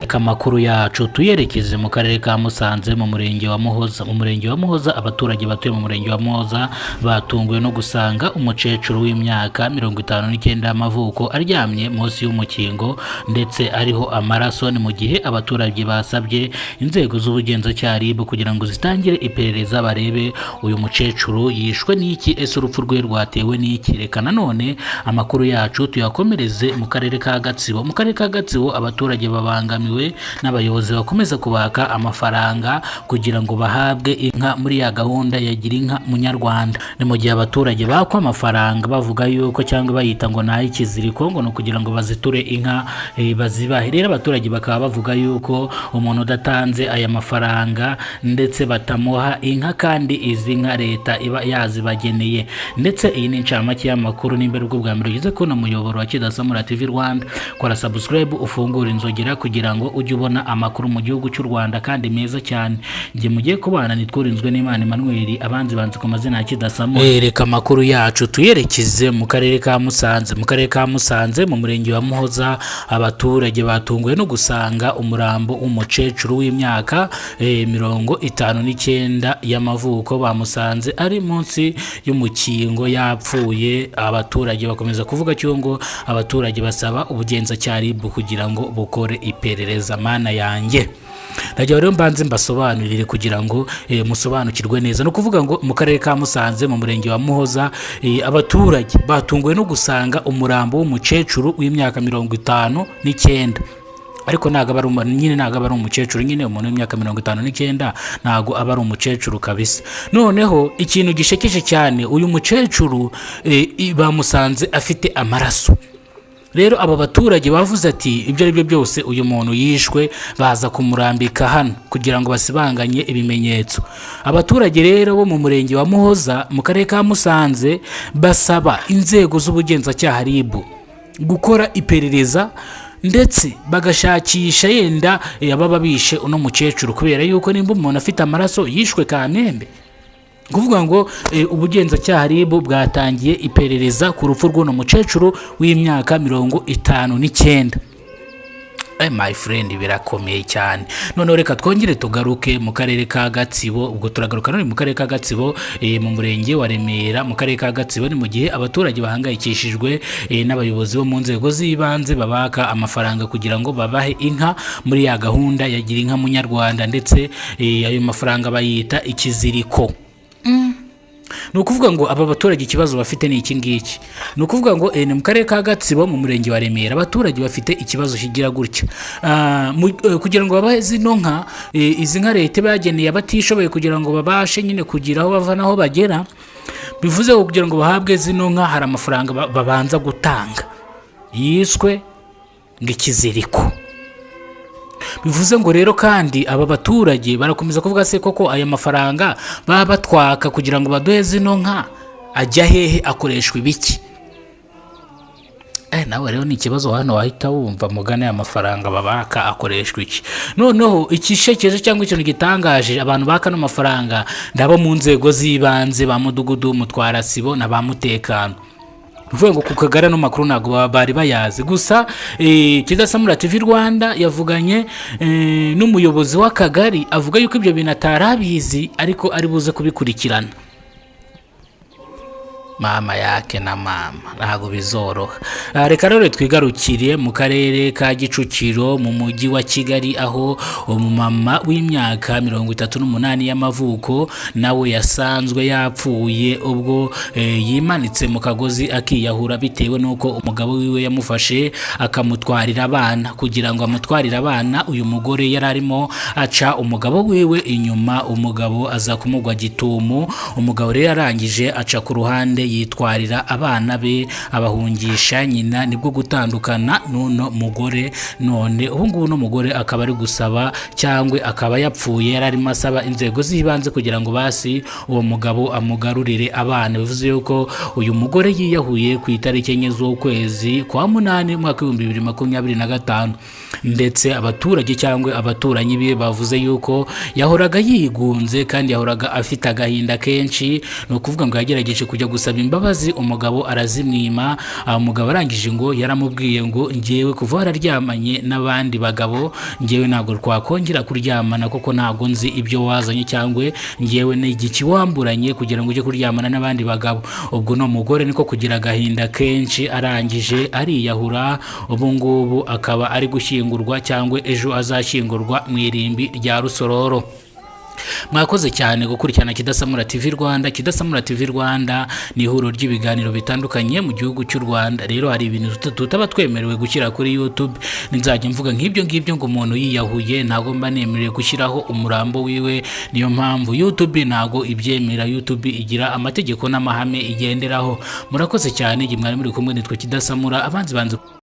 Reka amakuru yacu tuyerekeze mu karere ka Musanze, mu murenge wa Muhoza. Mu murenge wa Muhoza, abaturage batuye mu murenge wa Muhoza batunguwe no gusanga umukecuru w'imyaka 59 y'amavuko aryamye munsi y'umukingo, ndetse ariho amaraso. Ni mu gihe abaturage basabye inzego z'ubugenzacyaha, RIB, kugira ngo zitangire iperereza barebe uyu mukecuru yishwe n'iki, ese urupfu rwe rwatewe n'iki? Reka nanone amakuru yacu tuyakomereze mu karere ka Gatsibo. Mu karere ka Gatsibo, abaturage babangamiwe n'abayobozi bakomeza kubaka amafaranga kugira ngo bahabwe inka muri ya gahunda ya Gira Inka Munyarwanda. Ni mu gihe abaturage bakwa amafaranga bavuga yuko cyangwa bayita ngo ni ay'ikiziriko, ngo ni ukugira ngo baziture inka, bazibahe. Rero abaturage bakaba bavuga yuko umuntu udatanze aya mafaranga ndetse batamuha inka, kandi izi nka leta iba yazibageneye. Ndetse iyi ni incamake y'amakuru. Nimba ari bwo bwa mbere ugeze kubona umuyoboro wa Kidasamura TV Rwanda, kora subscribe, ufungure inzogera kugira ngo ujye ubona amakuru mu gihugu cy'u Rwanda kandi meza cyane. Njye mugiye kubana nitwurinzwe n'Imana Emmanuel, abanzi banzi ku mazina ya Kidasamura. Reka amakuru yacu tuyerekeze mu karere ka Musanze. Mu karere ka Musanze, mu murenge wa Muhoza, abaturage batunguwe no gusanga umurambo w'umukecuru w'imyaka 59 y'amavuko. Bamusanze ari munsi y'umukingo yapfuye. Abaturage bakomeza kuvuga cyo ngo abaturage basaba ubugenzacyaha, RIB, kugira ngo bukore iperereza. Mana yanjye! Ndagira rero mbanze mbasobanurire kugira ngo musobanukirwe neza. Ni ukuvuga ngo mu karere ka Musanze, mu murenge wa Muhoza, abaturage batunguwe no gusanga umurambo w'umukecuru w'imyaka 59, ariko ntabwo aba ari nyine ntabwo aba ari umukecuru nyine. Umuntu w'imyaka 59 ntabwo aba ari umukecuru kabisa. Noneho ikintu gishekeje cyane, uyu mukecuru bamusanze afite amaraso. Rero aba baturage bavuze ati: "Ibyo ari byo byose uyu muntu yishwe, baza kumurambika hano kugira ngo basibanganye ibimenyetso." Abaturage rero bo mu murenge wa Muhoza mu karere ka Musanze basaba inzego z'ubugenzacyaha, RIB, gukora iperereza ndetse bagashakisha yenda ababa bishe uno mukecuru, kubera yuko nimba umuntu afite amaraso yishwe kamembe. Kuvuga ngo ubugenzacyaha, RIB, bwatangiye iperereza ku rupfu rw'uno mukecuru w'imyaka 59. My friend, birakomeye cyane. Noneho reka twongere tugaruke mu karere ka Gatsibo. Ubwo turagaruka none mu karere ka Gatsibo, mu murenge wa Remera mu karere ka Gatsibo. Ni mu gihe abaturage bahangayikishijwe n'abayobozi bo mu nzego z'ibanze babaka amafaranga kugira ngo babahe inka muri ya gahunda ya Gira Inka Munyarwanda, ndetse ayo mafaranga bayita ikiziriko. Ni ukuvuga ngo aba baturage ikibazo bafite ni iki ngiki. Ni ukuvuga ngo ni mu karere ka Gatsibo, mu murenge wa Remera, abaturage bafite ikibazo kigira gutya: kugira ngo babahe zino nka, izi nka leta iba yageneye abatishoboye kugira ngo babashe nyine kugira aho bava n'aho bagera, bivuze ngo kugira ngo bahabwe zino nka hari amafaranga babanza gutanga yiswe ngo ikiziriko. Bivuze ngo rero kandi aba baturage barakomeza kuvuga: "Se koko aya mafaranga baba batwaka kugira ngo baduhe zino nka ajya hehe, akoreshwa ibiki?" Nawe rero ni ikibazo hano wahita wumva mugane, aya mafaranga babaka akoreshwa iki? Noneho ikishekeje cyangwa ikintu gitangaje, abantu baka ano mafaranga ndabo mu nzego z'ibanze, ba mudugudu, mutwarasibo na ba mutekano. Uvuga ngo ku kagari ano makuru ntabwo bari bayazi. Gusa Kidasamura TV Rwanda yavuganye n'umuyobozi w'akagari, avuga yuko ibyo bintu atari abizi ariko ari buze kubikurikirana. Mama yake na mama, ntabwo bizoroha. Reka rero twigarukire mu karere ka Kicukiro, mu mujyi wa Kigali, aho umumama w'imyaka 38 y'amavuko nawe yasanzwe yapfuye ubwo yimanitse mu kagozi akiyahura, bitewe n'uko umugabo wiwe yamufashe akamutwarira abana. Kugira ngo amutwarire abana, uyu mugore yari arimo aca umugabo wiwe inyuma, umugabo aza kumugwa gitumo. Umugabo rero yarangije aca ku ruhande yitwarira abana be, abahungisha nyina, nibwo gutandukana n'uno mugore. None ubu ngubu uno mugore akaba ari gusaba, cyangwa akaba yapfuye yari arimo asaba inzego z'ibanze kugira ngo basi uwo mugabo amugarurire abana. Bivuze yuko uyu mugore yiyahuye ku itariki 4 z'ukwezi kwa munani, umwaka w'2025. Ndetse abaturage cyangwa abaturanyi be bavuze yuko yahoraga yigunze kandi yahoraga afite agahinda kenshi. Ni ukuvuga ngo yagerageje kujya gusaba imbabazi umugabo arazimwima. Umugabo arangije ngo yaramubwiye ngo: "Ngewe kuva wararyamanye n'abandi bagabo, ngewe ntabwo twakongera kuryamana, kuko ntabwo nzi ibyo wazanye, cyangwa ngewe ni igiki wamburanye kugira ngo ujye kuryamana n'abandi bagabo." Ubwo ni umugore niko kugira agahinda kenshi, arangije ariyahura. Ubu ngubu akaba ari gushyingurwa, cyangwa ejo azashyingurwa mu irimbi rya Rusororo. Mwakoze cyane gukurikirana Kidasamura TV Rwanda. Kidasamura TV Rwanda ni ihuriro ry'ibiganiro bitandukanye mu gihugu cy'u Rwanda. Rero hari ibintu tutaba twemerewe gushyira kuri YouTube. Nzajya mvuga nk'ibyo ngibyo ngo umuntu yiyahuye, ntabwo mba nemerewe gushyiraho umurambo wiwe. Niyo mpamvu YouTube ntabwo ibyemera. YouTube igira amategeko n'amahame igenderaho. Murakoze cyane igihe mwari muri kumwe nitwe Kidasamura abanzi banze.